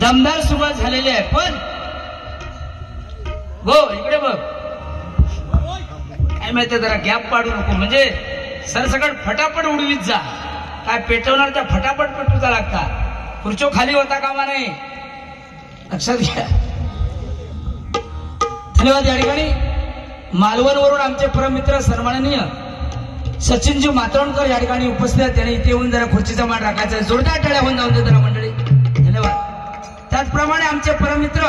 दमदार सुरुवात झालेली आहे. पण गो इकडे बघ, काय माहितीये, जरा गॅप पाडू नको, म्हणजे सरसकट फटाफट उडवीत जा. काय पेटवणार त्या फटाफट पेटवता लागता, खुर्चो खाली होता कामा नाही, लक्षात घ्या. धन्यवाद. या ठिकाणी मालवणवरून आमचे परममित्र सन्माननीय सचिनजी मातोंडकर या ठिकाणी उपस्थित आहेत. त्यांनी इथे येऊन जरा खुर्चीचा मान राखायचा आहे. जोरदार टाळ्या होऊन जाऊन दे जरा मंडळी. धन्यवाद. त्याचप्रमाणे आमचे परममित्र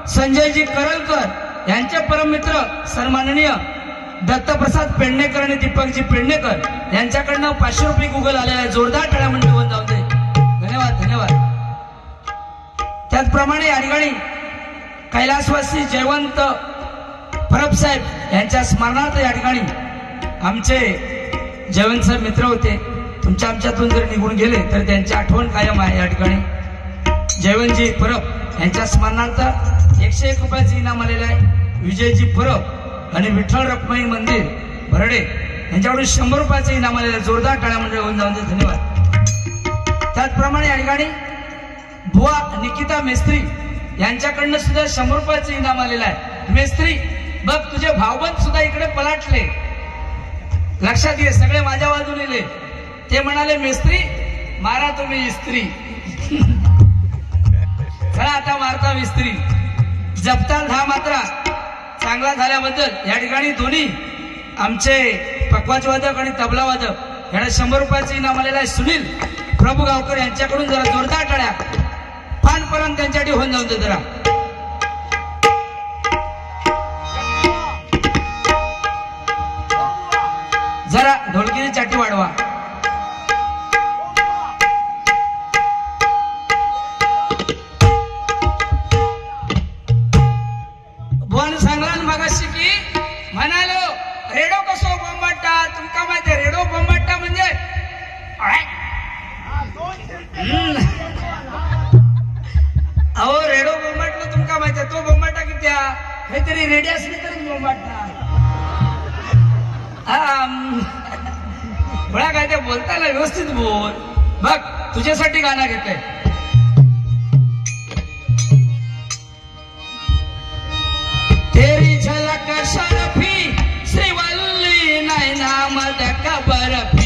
संजयजी करलकर यांचे परममित्र सन्माननीय दत्तप्रसाद पेडणेकर आणि दीपकजी पेडणेकर यांच्याकडनं 500 रुपये गुगल आलेला आहे. जोरदार टाळ्या मंडळी होऊन जाऊ दे. धन्यवाद धन्यवाद. त्याचप्रमाणे या ठिकाणी कैलासवासी जयवंत परब साहेब यांच्या स्मरणार्थ या ठिकाणी आमचे जयवंत साहेब मित्र होते, तुमच्या आमच्यातून जर निघून गेले तर त्यांची आठवण कायम आहे. या ठिकाणी जयवंतजी परब यांच्या स्मरणार्थ 101 रुपयाचे इनाम आलेलं आहे. विजयजी परब आणि विठ्ठल रखुमाई मंदिर भरडे यांच्याकडून 100 रुपयाचे इनाम आलेलं आहे. जोरदार टाळ्या मंडळी होऊन जाऊन दे. धन्यवाद. त्याचप्रमाणे या ठिकाणी बुवा निकिता मेस्त्री यांच्याकडनं सुद्धा 100 रुपयाचे इनाम आलेलं आहे. मेस्त्री बघ, तुझे भावबंद सुद्धा इकडे पलाटले, लक्षात घे, सगळे माझ्या बाजूने इले. ते म्हणाले मेस्त्री मारा तुम्ही इस्त्री. चला आता मारता मिस्त्री. जपताल 10 मात्रा चांगला झाल्याबद्दल या ठिकाणी दोन्ही आमचे पकवाजवादक आणि तबलावादक यांना 100 रुपयाचे इनाम आलेलं आहे. सुनील प्रभुगावकर यांच्याकडून जरा जोरदार टाळ्या पानपर्यंत त्यांच्यासाठी होऊन जाऊन दे जरा. जरा ढोलकीची चाटी वाढवा. बुवान सांगला मगाशी की म्हणालो रेडो कसो बोंबाटा, तुमका माहिती आहे रेडो बोंबाटा म्हणजे अहो रेडो बोंबाटलो तुमका माहिती आहे, तो बोंबाटा किती काहीतरी रेडी असली तरच बोंबाटणार. बळा काय ते बोलताना व्यवस्थित बोल. बघ तुझ्यासाठी गाणं घेतलंय. तेरी झलक शरफी श्रीवल्ली नैना मदक बर्फी.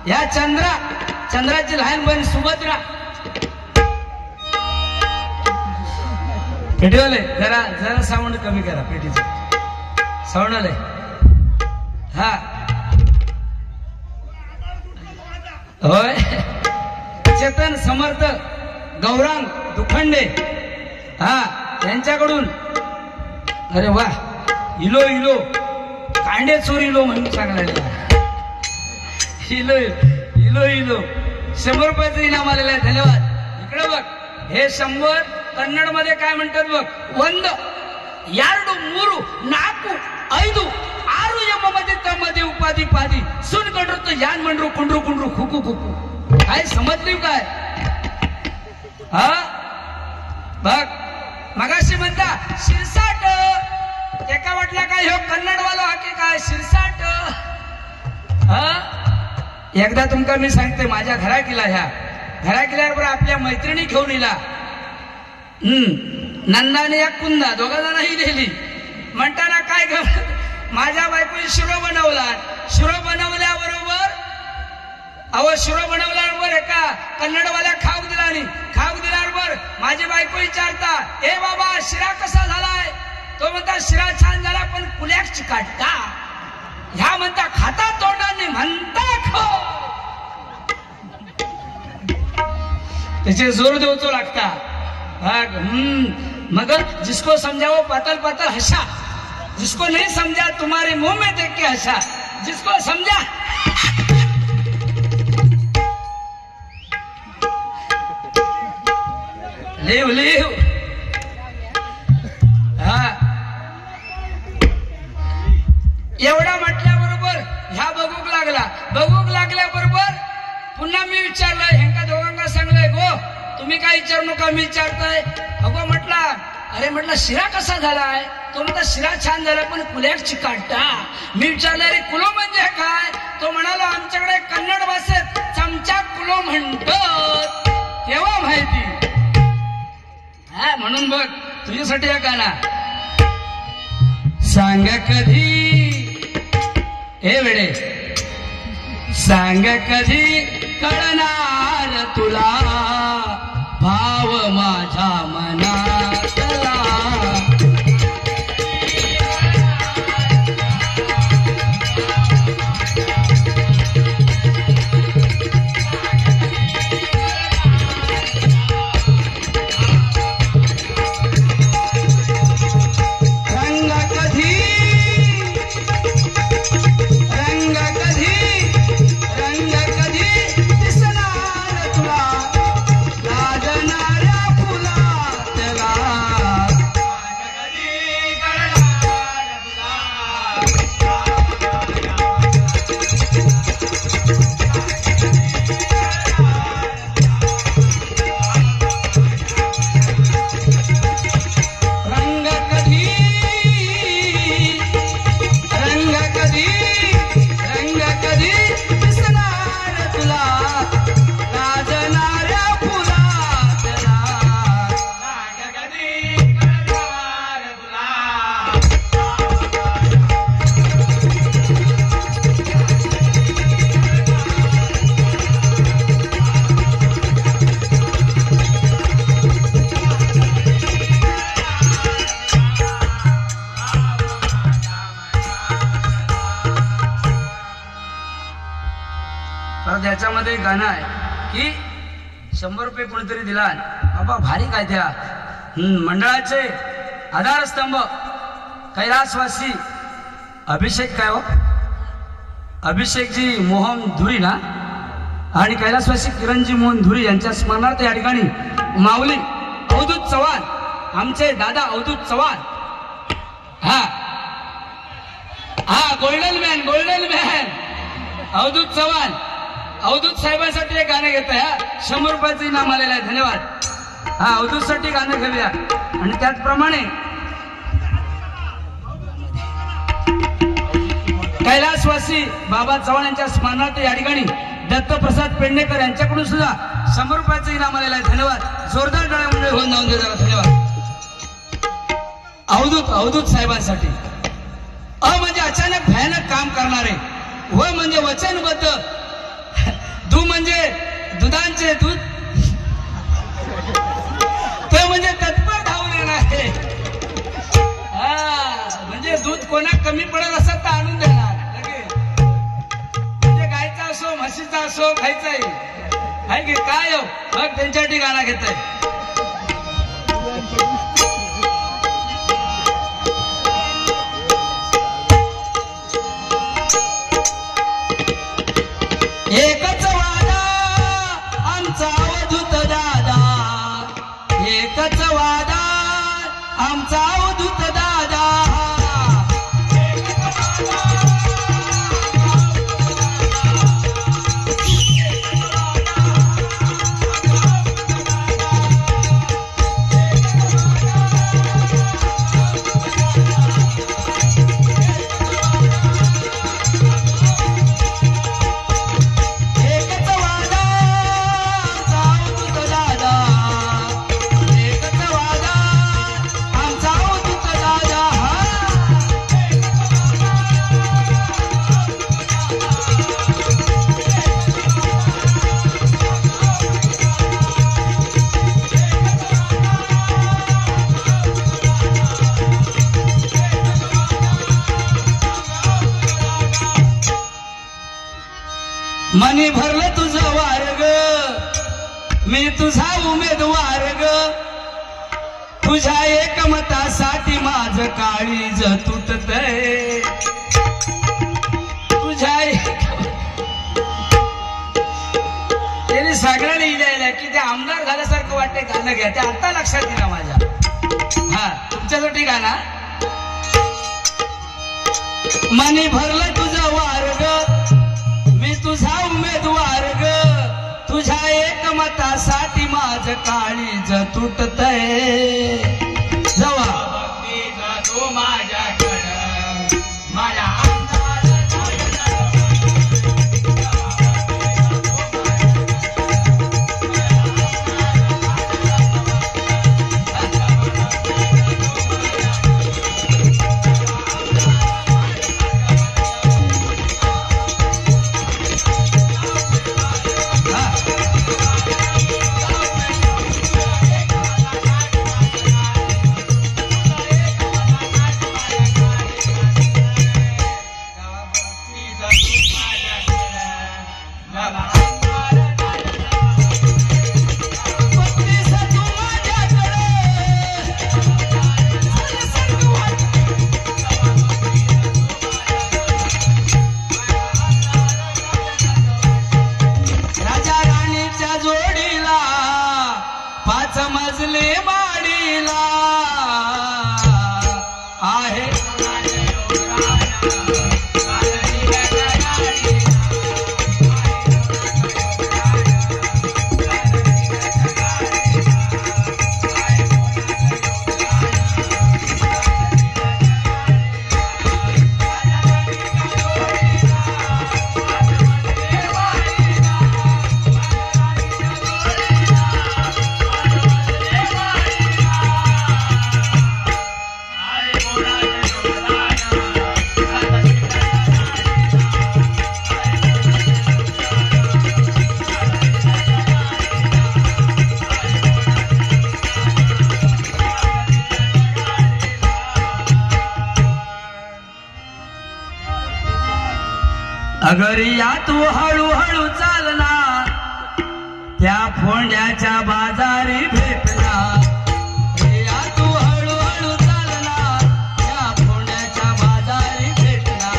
या चंद्रा, चंद्राची लहान बहीण सुभद्रा. पेटीवाले जरा जरा साऊंड कमी करा, पेटीचं साऊंड आले. हा होय. चेतन समर्थ गौरांग दुखंडे हा यांच्याकडून, अरे वा, इलो इलो कांडे चोर इलो म्हणून सांगला. इलो इलो इलो 100 रुपयाचं इनाम आलेलं आहे. धन्यवाद. इकडे बघ, हे 100 कन्नड मध्ये काय म्हणतात बघ, 1 2 3 4 5 6 माहिती. सून कंडरू तो यान म्हणरू कुंडरू कुंडरू खुकू खुकू. काय समजली काय? हा बघ मगाशी म्हणता शिरसाट, एका वाटला काय हो कन्नडवालो हा की काय शिरसाट. हा एकदा तुमका मी सांगते, माझ्या घरा गेला, ह्या घरा गेल्याबरोबर आपल्या मैत्रिणी घेऊन इला. नंदाने या कुंदा दोघा जणांही नेली. म्हणताना काय ग माझ्या बायकोने शिरो बनवला. शिरो बनवल्याबरोबर अहो शिरो बनवल्याबरोबर एका कन्नडवाल्या खाऊ दिला आणि खाऊ दिल्याबरोबर माझी बायको विचारता, ए बाबा शिरा कसा झालाय? तो म्हणता शिरा छान झाला पण कुल्याक चिकाटता. ह्या म्हणता खाता तोंडाने म्हणता खो. त्याचे जोर देवतो लागता. मगर जिसको समझा वो पातल पातल हंसा, जिसको नहीं समझा तुम्हारे मुंह में देख के हंसा, जिसको समझा. Live live. हा एवढा म्हटल्याबरोबर ह्या बघूक लागला. बघूक लागल्याबरोबर पुन्हा मी विचारलं, ह्यांका दोघांना सांगलंय गो तुम्ही काय विचारू नका, मी विचारतोय. अगो म्हटला, अरे म्हटलं शिरा कसा झालाय? तो म्हणता शिरा छान झाला पण कुल्याक चिकाटता. मी विचारलं अरे कुलो म्हणजे काय? तो म्हणाला आमच्याकडे कन्नड भाषेत चमचा कुलो म्हणतात. तेव्हा माहिती. हा म्हणून बघ तुझ्यासाठी हा गाणा. सांग कधी हे वेळे, सांग कधी कळणार तुला भाव माझ्या मनातला. रंग कधी रंग कधी रंग कधी दिसणार तुला लाजणाऱ्या फुलातला. रंग कधी रंग कधी रंग कधी दिसणार तुला लाजणाऱ्या फुलातला. तर त्याच्यामध्ये गाणं आहे की 100 रुपये कोणीतरी दिला, बाबा भारी काय त्या मंडळाचे आधारस्तंभ कैलासवासी अभिषेक काय हो अभिषेकजी मोहन धुरी ना आणि कैलासवासी किरणजी मोहन धुरी यांच्या स्मरणार्थ या ठिकाणी माऊली अवधूत चव्हाण, आमचे दादा अवधूत चव्हाण, हा हा golden man, golden man Avadhoot Chavan, Avadhoot साहेबांसाठी एक गाणं घेत आहे. 100 रुपयाचं इनाम आलेलं आहे. धन्यवाद. हा अवधूत साठी गाणं घेऊया. आणि त्याचप्रमाणे कैलासवासी बाबा चव्हाण यांच्या स्मरणार्थ या ठिकाणी दत्तप्रसाद पेडणेकर यांच्याकडून सुद्धा 100 रुपयाचं इनाम आलेलं आहे. धन्यवाद. जोरदार टाळ्या होऊन जाऊन दे जरा. धन्यवाद. अवधूत अवधूत साहेबांसाठी. अ म्हणजे अचानक भयानक काम करणारे, व म्हणजे वचनबद्ध, दु म्हणजे दुधांचे दूध, ते म्हणजे तत्पर धावून येणारे. हा म्हणजे दूध कोणा कमी पडत असेल तर आणून देणार लगेच. म्हणजे गायचा असो म्हशीचा असो खायचाही आहे की काय हो. मग त्यांच्यासाठी गाणं घेत आहे. एकच वादा आमचा अवधूत दादा, एकच वादा आमचा अवधूत दादा. मनी भरलं तुझं वार ग, मी तुझा उमेदवार ग, तुझ्या एकमतासाठी माझं काळीज तुटतंय, तुझ्या त्यांनी सगळ्यांना लिहिलेलं की ते आमदार झाल्यासारखं वाटते गाणं घ्या, ते आता लक्षात दिलं माझ्या. हा तुमच्यासाठी गाणं. मनी भरलं तुझं वार ग, मी तुझा उमेदवार ग, तुझ्या एकमतासाठी माझं काळीज तुटतंय. जवा तू माझ्याकडं मला अगर या तू हळूहळू चालना, त्या फोंड्याच्या बाजारी भेटला. या तू हळूहळू चालना, त्या फोंड्याच्या बाजारी भेटला.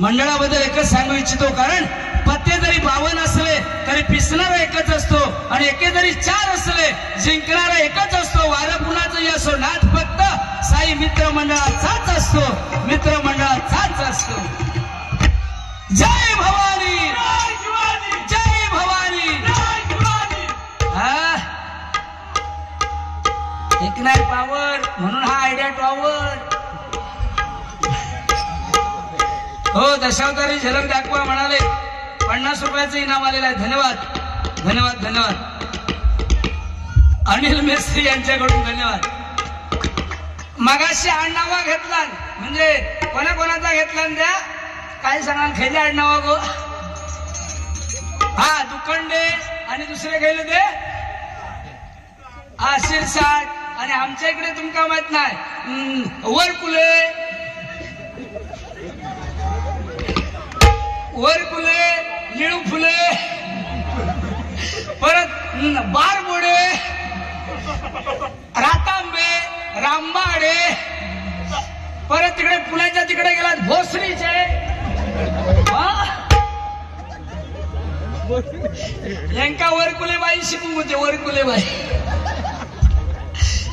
मंडळाबद्दल एकच सांगू इच्छितो, कारण पत्ते जरी 52 असले तरी पिसणारा एकच असतो, आणि एके जरी 4 असले जिंकणारा एकच असतो. वारं कुणाचंही असो, नाथ फक्त साई मित्र मंडळाचाच असतो, मित्र मंडळाचाच असतो. जय भवानी, जय भवानी. हा एक नाही पावर म्हणून हा आयडिया टॉवर. हो दशावतारी झलक दाखवा म्हणाले, 50 रुपयाचं इनाम आलेलं आहे. धन्यवाद धन्यवाद धन्यवाद अनिल मेस्त्री यांच्याकडून धन्यवाद. मगाशी आडनावा घेतला, म्हणजे कोणाकोणाचा घेतला द्या काय सांगाल, खेळले आडनावा गो. हा दुखंडे आणि दुसरे गेले ते हा शिरसाट, आणि आमच्या इकडे तुमका माहित नाही वरकुले, वरकुले, निळू फुले, परत बारबोडे, रातांबे, रामबाडे, परत तिकडे पुण्याच्या तिकडे गेलात भोसरीचे, यांका वरकुले बाई शिकू होते, वरकुले बाई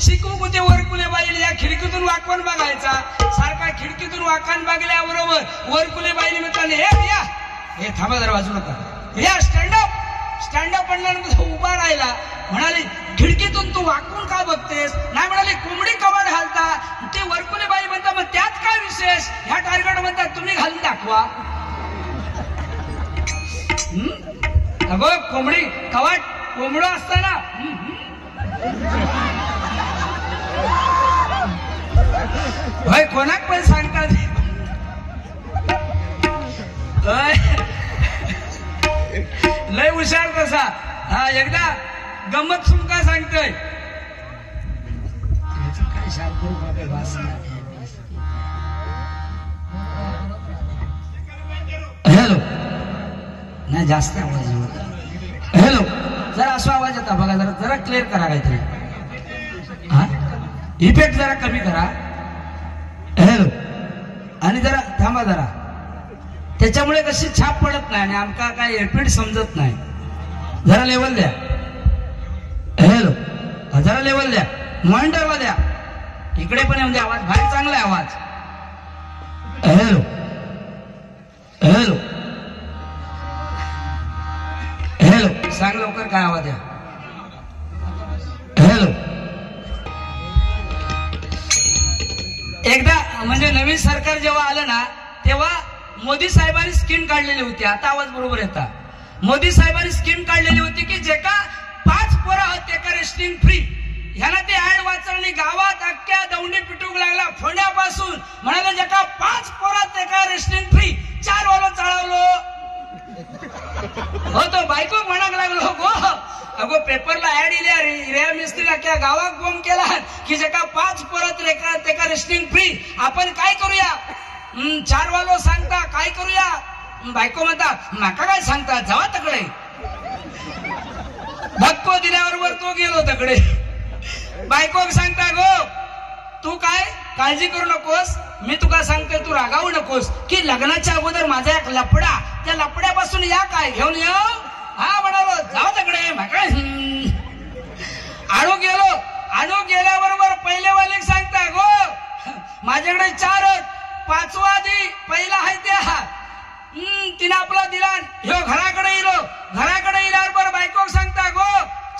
शिकू होते. वरकुले बाई या खिडकीतून वाकवण बघायचा सारखा. खिडकीतून वाकण बघल्याबरोबर वरकुले बाईने म्हटलं, हे या, हे थांबा जरा, वाजू नका, या स्टँडअप स्टँडअप. म्हणल्यानंतर उभा राहिला. म्हणाले, खिडकीतून तू वाकून का बघतेस? नाही म्हणाले, कोंबडी कवाड घालता. ते वरकुले बाई म्हणतात, मग त्यात काय विशेष? ह्या टार्गेट म्हणतात, तुम्ही घालून दाखवा. अगो कोंबडी कवाट कोंबडं असताना भाई कोणाक पण सांगतात. लय हुशार कसा. हा एकदा गंमत सुमका सांगतोय. काय हॅलो, नाही जास्त आवाज. हॅलो, जरा असा आवाज येता बघा, जरा जरा क्लिअर करा काहीतरी. हा इफेक्ट जरा कमी करा. हॅलो, आणि जरा थांबा जरा, त्याच्यामुळे कशी छाप पडत नाही आणि आमका काय रिपीट समजत नाही. जरा लेवल द्या. हॅलो, जरा लेवल द्या, मॉनिटरला द्या. इकडे पण येऊन द्या आवाज, बाहेर चांगला आहे आवाज. हॅलो हॅलो हॅलो, सांग लवकर काय आवाज आहे. हॅलो, एकदा म्हणजे नवीन सरकार जेव्हा आलं ना तेव्हा मोदी साहेबांनी स्कीम काढलेली होती. आता आवाज बरोबर येता. मोदी साहेबांनी स्कीम काढलेली होती की जे का 5 पोरं आहोत ते का रेशनिंग फ्री. ह्याला ते ऍड वाचवली, गावात अख्ख्या दौंडी पिटूक लागला फोंड्यापासून. म्हणाले जे का 5 पोरात ते का रेशनिंग फ्री. 4 वालो चाळवलो हो तो बायको म्हणाक लागलो, गो अगो पेपरला ऍड इल्या रेया मिस्त्री अख्ख्या गावात गोम केला की जे का 5 पोरात रेखा ते का रेशनिंग फ्री. आपण काय करूया? 4 वालो सांगता काय करूया? बायको म्हणता माका काय सांगता, जावा तकडे. धक्को दिल्याबरोबर तो गेलो तकडे. बायको सांगता, गो तू काय काळजी करू नकोस, मी तुका सांगतोय तू रागावू नकोस की लग्नाच्या अगोदर माझा एक लपडा, त्या लपड्यापासून या काय घेऊन येऊ. हा म्हणालो जाऊ तकडे. आणू गेलो. आणू गेल्याबरोबर पहिले वाले सांगता, गो माझ्याकडे 4, 5वा दी, पहिला आहे त्या. तिने आपला दिला. ह्यो घराकडे इलो. घराकडे इल्यावर बायको सांगता, गो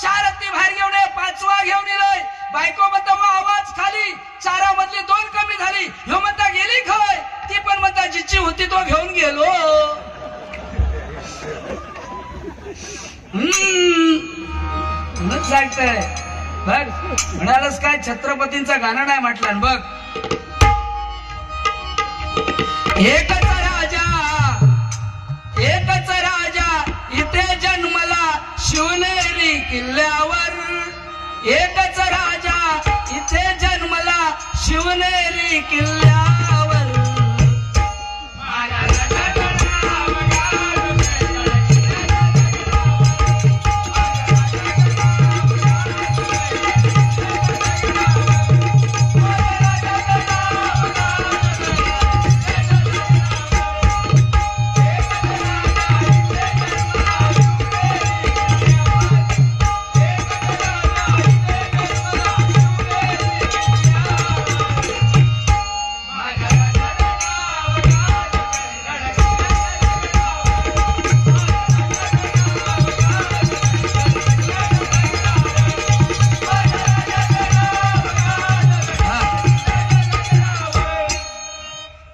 4 ती बाहेर घेऊन ये, 5वा घेऊन इलोय. बायको म्हणता आवाज खाली, 4 मधली 2 कमी झाली. ह्यो म्हणता गेली खय, ती पण म्हणता जिची होती तो घेऊन गेलो. म्हणून सांगताय बघ, म्हणालच काय छत्रपतींचा गाणं नाही म्हटलं बघ. एकच राजा, एकच राजा इथे जन्मला शिवनेरी किल्ल्यावर. एकच राजा इथे जन्मला शिवनेरी किल्ल्यावर.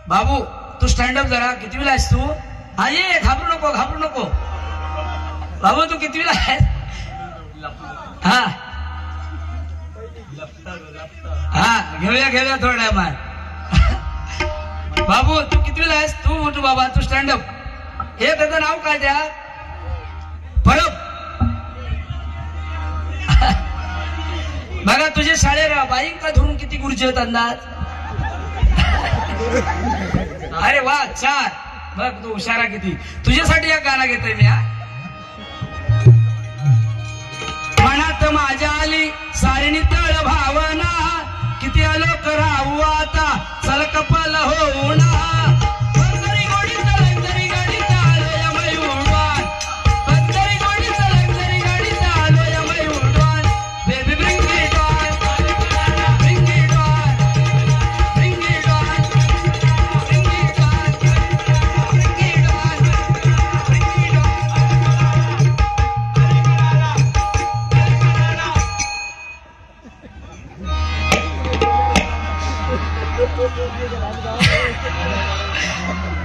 बाबू तू स्टँडअप जरा, कितवीला आहेस तू? हा ये, घाबरू नको घाबरू नको. बाबू तू कितवीला आहेस? हा हा, घेऊया घेऊया थोड्या मार. बाबू तू कितवीला आहेस? तू उठ बाबा, तू स्टँडअप. हे त्याचं नाव काय द्या? परब. बघा तुझ्या शाळेत बाईंका धरून किती गुरुजी आहेत अंदाज? अरे वा 4. बघ तू हुशारा किती. तुझ्यासाठी एक गाणं घेतोय मी. हा, मनात माझ्या आली सारिणी तळ भावना, किती आलो करावू आता चल कपाल होऊना. गोडी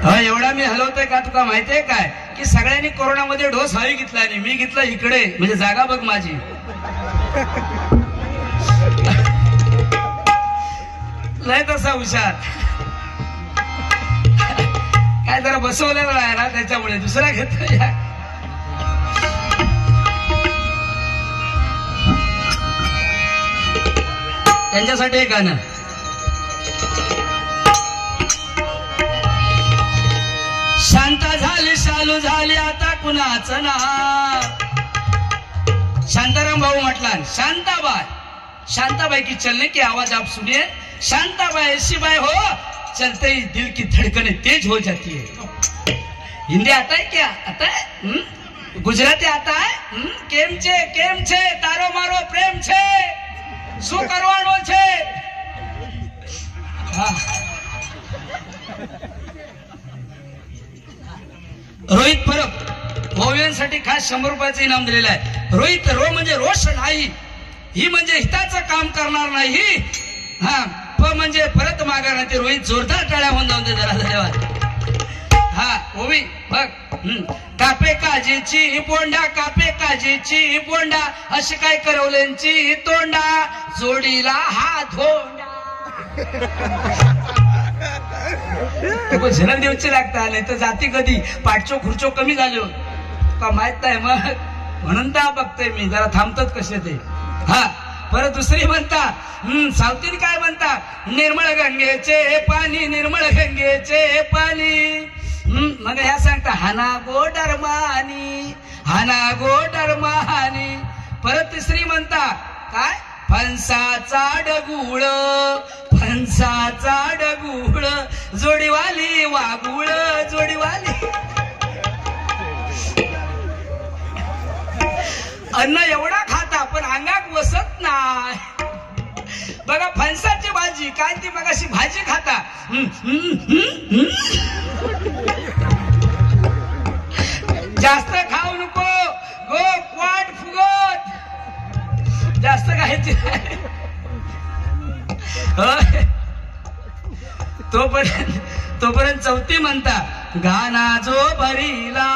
हा एवढा मी हलवतोय का तुका माहितीये काय की सगळ्यांनी कोरोनामध्ये डोस हवी घेतला आणि मी घेतला इकडे, म्हणजे जागा बघ माझी. लय तसा हुशार काय जरा बसवलेला आहे ना त्याच्यामुळे दुसरा घेतोय. त्यांच्यासाठी एक गाणं. शांता झाली शालू झाली आता कुणाचं नाव. शांताराम भाऊ म्हटला शांताबाई, शांताबाई की चलने की आवाज आप सुनिए. शांताबाई ऐसी बाई हो चलते ही दिल की धड़कने तेज हो जाती है. हिंदी आता है क्या? आता है? गुजराती आता है? केम छे केम छे तारो मारो प्रेम छे शू करवानो छे. रोहित परब ओव्यांसाठी खास 100 रुपयाचं इनाम दिलेलं आहे. रोहित रो म्हणजे रोष नाही, ही म्हणजे हिताचं काम करणार नाही, हा प म्हणजे परत मागणार नाही. ते रोहित जोरदार टाळ्या होऊन जाऊन दे जरा. धन्यवाद. हा ओवी बघ. कापे काजीची बोंडा, कापे काजीची बोंडा, अशी काय करवल्यांची तोंडा, जोडीला हा धोंडा. झलक देऊची लागता नाही तर जाती कधी पाठचो खुर्चो कमी झालो का माहित नाही, मग म्हणून तर बघतोय मी जरा थांबतात कसे ते. हा परत दुसरी म्हणता सावतीन काय म्हणता, निर्मळ गंगेचे पाणी, निर्मळ गंगेचे पाणी. मग ह्या सांगता हाना गो डरमानी, हाना गो डरमानी. परत तिसरी म्हणता काय, फणसाचा डगुळ, फणसाचा डगुळ, जोडीवाली वागुळ, जोडीवाली. अन्न एवढा खाता पण अंगात वसत नाही. बघा फणसाची भाजी काय ती मग अशी भाजी खाता जास्त खाऊ नको गो क्वाट फुगत, जास्त खायची. तोपर्यंत चौथी म्हणता गाना जो भरीला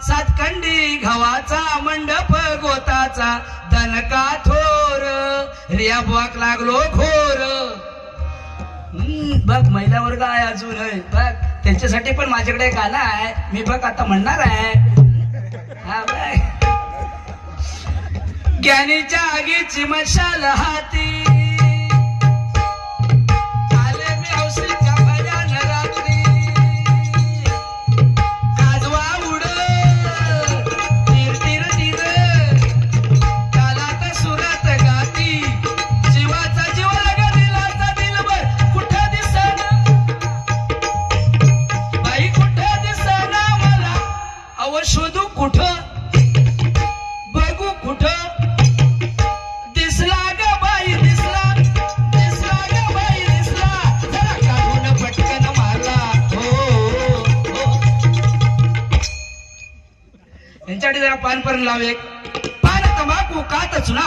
सातखंडी गव्हाचा मंडप गोताचा दणका थोर रिया बुवाक लागलो घोर. बघ महिला वर्ग आहे अजून, बघ त्यांच्यासाठी पण माझ्याकडे गाणं आहे, मी बघ आता म्हणणार आहे. हा बघ ज्ञानीच्या आगीची मशाल हाती, आले मी हौसेच्या भयान रात्री, काजवा उड तीर तीर तीर, तालात सुरात गाती, जीवाचा जीव लग दिलाचा दिलबर, कुठं दिसना बाई कुठं दिसना मला, अव शोधू कुठं बघू कुठं, दिसला ग बाई दिसला, दिसला ग बाई दिसला, जरा काढून पटकन मारला. हो हो यांच्यासाठी जरा पान पर्यंत लाव एक पान तंबाखू कात चुना,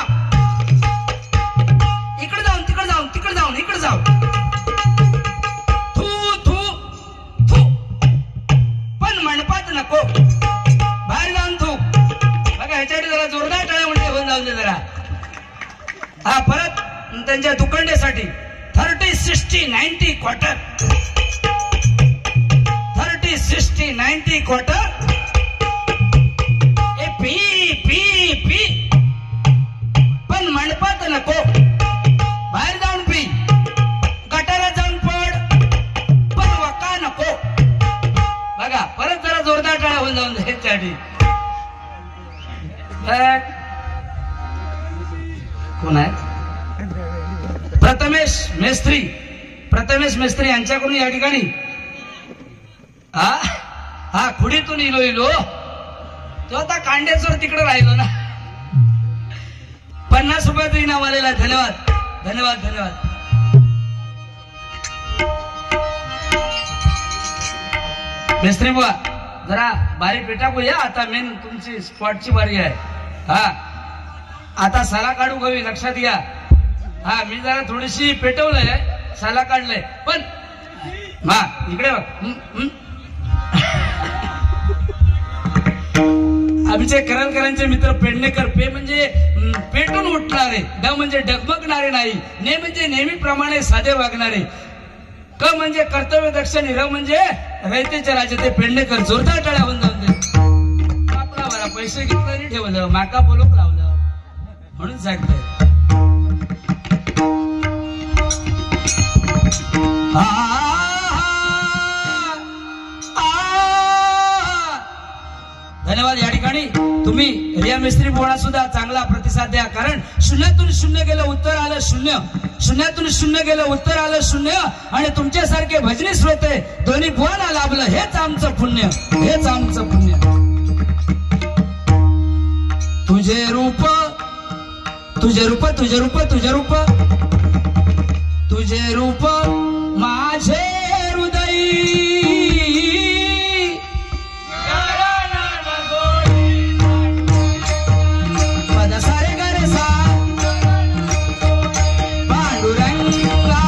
इकडे जाऊन तिकडे जाऊन तिकडे जाऊन इकडे जाऊन, थू थू थू पण मंडपात नको, बाहेर जाऊन थू. बघा ह्याच्यासाठी जरा जोरदार टाळ्या म्हणजे होऊन जाऊन दे जरा. हा परत त्यांच्या दुखंडेसाठी 30 60 90 quarter, 30 60 90 quarter, A P P P पण मंडपात नको, बाहेर जाऊन पी, गटारात जाऊन पड पण वका नको. बघा परत जरा जोरदार टाळ्या होऊन जाऊन त्यांच्यासाठी. कोण आहेत? प्रथमेश मेस्त्री, प्रथमेश मेस्त्री यांच्याकडून या ठिकाणी हा हा खुडीतून इलो इलो तो आता कांड्याचोर तिकडे राहिलो ना. 50 रुपयाचं इनाम आलेला. धन्यवाद धन्यवाद धन्यवाद. मेस्त्री बुवा जरा बारी पेटाकू या, आता मेन तुमची स्पॉटची बारी आहे. हा आता साला काढू गवी लक्षात घ्या. हा मी जरा थोडीशी पेटवलंय, साला काढलंय पण हा इकडे बघ. आमचे करलकरांचे मित्र पेडणेकर, पे म्हणजे पेटून उठणारे, ड म्हणजे डगमगणारे नाही, ने म्हणजे नेहमीप्रमाणे साधे वागणारे, क म्हणजे कर्तव्य दक्ष आणि र म्हणजे रयतेचे राजे ते पेडणेकर. जोरदार टाळ्या होऊन जाऊन दे. आपला बरा पैसे घेतलं नाही ठेवलं, माका बोलूक लावलं म्हणून सांगतोय. धन्यवाद. या ठिकाणी तुम्ही रिया मिस्त्री बोळा सुद्धा चांगला प्रतिसाद द्या, कारण शून्यातून शून्य गेलं उत्तर आलं शून्य, शून्यातून शून्य गेलं उत्तर आलं शून्य, आणि तुमच्यासारखे भजनी श्रोते दोन्ही बुवांना लाभलं, हेच आमचं पुण्य, हेच आमचं पुण्य. तुझे रूप तुझे रूप तुझे रूप तुझे रूप तुझे रूप माझे हृदयी, पद सारे गर सा पांडुरंगा.